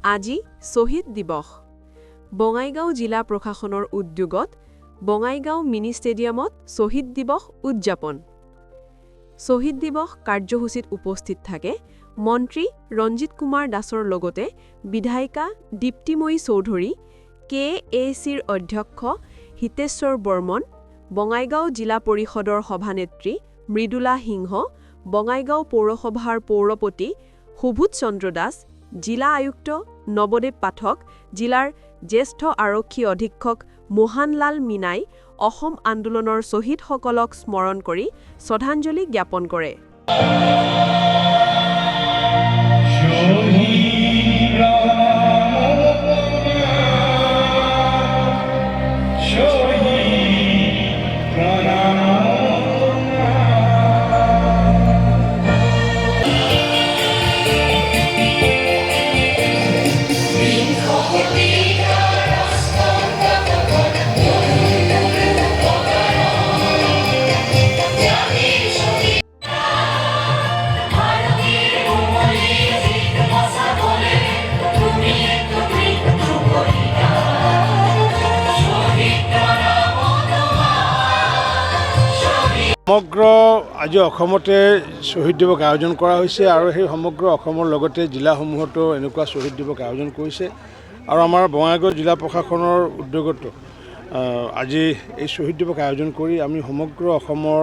আজি শ্বহীদ দিৱস। বঙাইগাঁও জিলা প্ৰশাসনৰ উদ্যোগত বঙাইগাঁও মিনি ষ্টেডিয়ামত শ্বহীদ দিৱস উদযাপন। শ্বহীদ দিৱস কাৰ্যসূচীত উপস্থিত থাকে মন্ত্ৰী ৰঞ্জিত কুমাৰ দাসৰ লগতে বিধায়িকা দীপ্তিময়ী চৌধুৰী, কে এ চিৰ অধ্যক্ষ হিতেশ্বৰ বৰ্মন, বঙাইগাঁও জিলা পৰিষদৰ সভানেত্ৰী মৃদুলা সিংহ, বঙাইগাঁও পৌৰসভাৰ পৌৰপতি সুবোধ চন্দ্ৰ দাস, জিলা আয়ুক্ত নৱদেৱ পাঠক, জিলাৰ জ্যেষ্ঠ আৰক্ষী অধীক্ষক মোহনলাল মীনাই অসম আন্দোলনৰ শ্বহীদসকলক স্মৰণ কৰি শ্ৰদ্ধাঞ্জলি জ্ঞাপন কৰে। শহীদ প্রণাম তোমায়, শহীদ প্রণাম তোমায়। ভারতের কোমলে বলে তুমি এক মৃত্যু বলিদান। শহীদ প্রণাম তোমায়, শহীদ। সমগ্ৰ আজি অসমতে শ্বহীদ দিৱস আয়োজন কৰা হৈছে আৰু সেই সমগ্ৰ অসমৰ লগতে জিলাসমূহতো এনেকুৱা শ্বহীদ দিৱস আয়োজন কৰিছে। আৰু আমাৰ বঙাইগাঁও জিলা প্ৰশাসনৰ উদ্যোগতো আজি এই শ্বহীদ দিৱস আয়োজন কৰি আমি সমগ্ৰ অসমৰ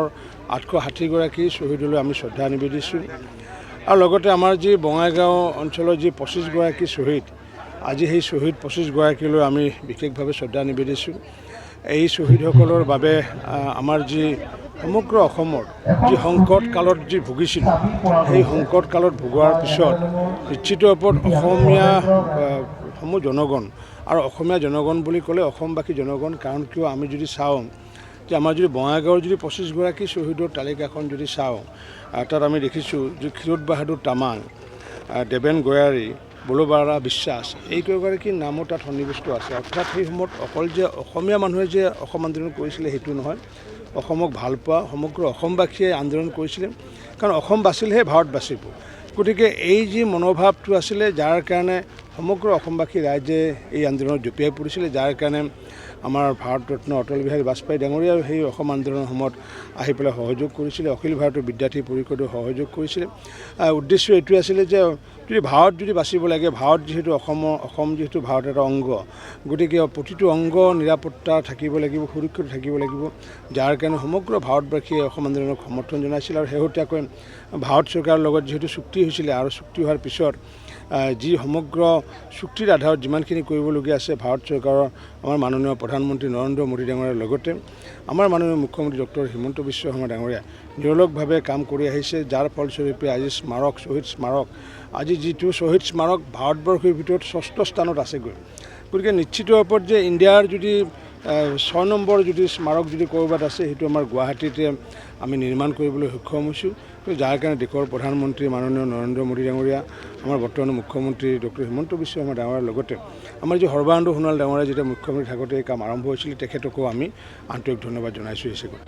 860গৰাকী শ্বহীদলৈ আমি শ্ৰদ্ধা নিবেদিছোঁ। আৰু লগতে আমাৰ যি বঙাইগাঁও অঞ্চলৰ যি 25গৰাকী শ্বহীদ, আজি সেই শ্বহীদ 25গৰাকীলৈ আমি বিশেষভাৱে শ্ৰদ্ধা নিবেদিছোঁ। এই শ্বহীদসকলৰ বাবে আমাৰ যি সমগ্ৰ অসমৰ যি সংকট কালত যি ভুগিছিলোঁ, সেই সংকট কালত ভোগোৱাৰ পিছত নিশ্চিত ৰূপত অসমীয়া সমূহ জনগণ আৰু অসমীয়া জনগণ বুলি ক'লে অসমবাসী জনগণ, কাৰণ কিয় আমি যদি চাওঁ যে আমাৰ যদি বঙাইগাঁৱৰ যদি 25গৰাকী শ্বহীদৰ তালিকাখন যদি চাওঁ, তাত আমি দেখিছোঁ যে ক্ষীৰোদ বাহাদুৰ তামাং, দেৱেন গয়াৰী, বলোবাৰা বিশ্বাস, এই কেইগৰাকীৰ নামো তাত সন্নিৱিষ্ট আছে। অৰ্থাৎ সেই সময়ত অকল যে অসমীয়া মানুহে যে অসম আন্দোলন কৰিছিলে সেইটো নহয়, অসমক ভাল পোৱা সমগ্ৰ অসমবাসীয়ে আন্দোলন কৰিছিলে। কাৰণ অসম বাচিলেহে ভাৰত বাচিব। গতিকে এই যি মনোভাৱটো আছিলে, যাৰ কাৰণে সমগ্ৰ অসমবাসী ৰাইজে এই আন্দোলনত জঁপিয়াই পৰিছিলে, যাৰ কাৰণে আমাৰ ভাৰত ৰত্ন অটল বিহাৰী বাজপেয়ী ডাঙৰীয়াও সেই অসম আন্দোলনৰ সময়ত আহি পেলাই সহযোগ কৰিছিলে, অখিল ভাৰতীয় বিদ্যাৰ্থী পৰিষদেও সহযোগ কৰিছিলে। উদ্দেশ্য এইটোৱে আছিলে যে যদি ভাৰত যদি বাচিব লাগে, ভাৰত যিহেতু অসমৰ, অসম যিহেতু ভাৰতৰ এটা অংগ, গতিকে প্ৰতিটো অংগ নিৰাপত্তা থাকিব লাগিব, সুৰক্ষিত থাকিব লাগিব, যাৰ কাৰণে সমগ্ৰ ভাৰতবাসীয়ে অসম আন্দোলনক সমৰ্থন জনাইছিল। আৰু শেহতীয়াকৈ ভাৰত চৰকাৰৰ লগত যিহেতু চুক্তি হৈছিলে আৰু চুক্তি হোৱাৰ পিছত যি সমগ্ৰ চুক্তিৰ আধাৰত যিমানখিনি কৰিবলগীয়া আছে, ভাৰত চৰকাৰৰ আমাৰ মাননীয় প্ৰধানমন্ত্ৰী নৰেন্দ্ৰ মোদী ডাঙৰীয়াৰ লগতে আমাৰ মাননীয় মুখ্যমন্ত্ৰী ডক্টৰ হিমন্ত বিশ্ব শৰ্মা ডাঙৰীয়া নিৰলসভাৱে কাম কৰি আহিছে, যাৰ ফলস্বৰূপে আজি স্মাৰক, শ্বহীদ স্মাৰক, আজি যিটো শ্বহীদ স্মাৰক ভাৰতবৰ্ষৰ ভিতৰত ষষ্ঠ স্থানত আছেগৈ। গতিকে নিশ্চিত ৰূপত যে ইণ্ডিয়াৰ যদি 6 নম্বৰ যদি স্মাৰক যদি ক'ৰবাত আছে, সেইটো আমাৰ গুৱাহাটীতে আমি নিৰ্মাণ কৰিবলৈ সক্ষম হৈছোঁ। যাৰ কাৰণে দেশৰ প্ৰধানমন্ত্ৰী মাননীয় নৰেন্দ্ৰ মোদী ডাঙৰীয়া, আমাৰ বৰ্তমানৰ মুখ্যমন্ত্ৰী ডক্টৰ হিমন্ত বিশ্ব শৰ্মা ডাঙৰীয়াৰ লগতে আমাৰ যি সৰ্বানন্দ সোণোৱাল ডাঙৰীয়া যেতিয়া মুখ্যমন্ত্ৰী থাকোঁতে এই কাম আৰম্ভ হৈছিল, তেখেতকো আমি আন্তৰিক ধন্যবাদ জনাইছোঁ। হিচাপে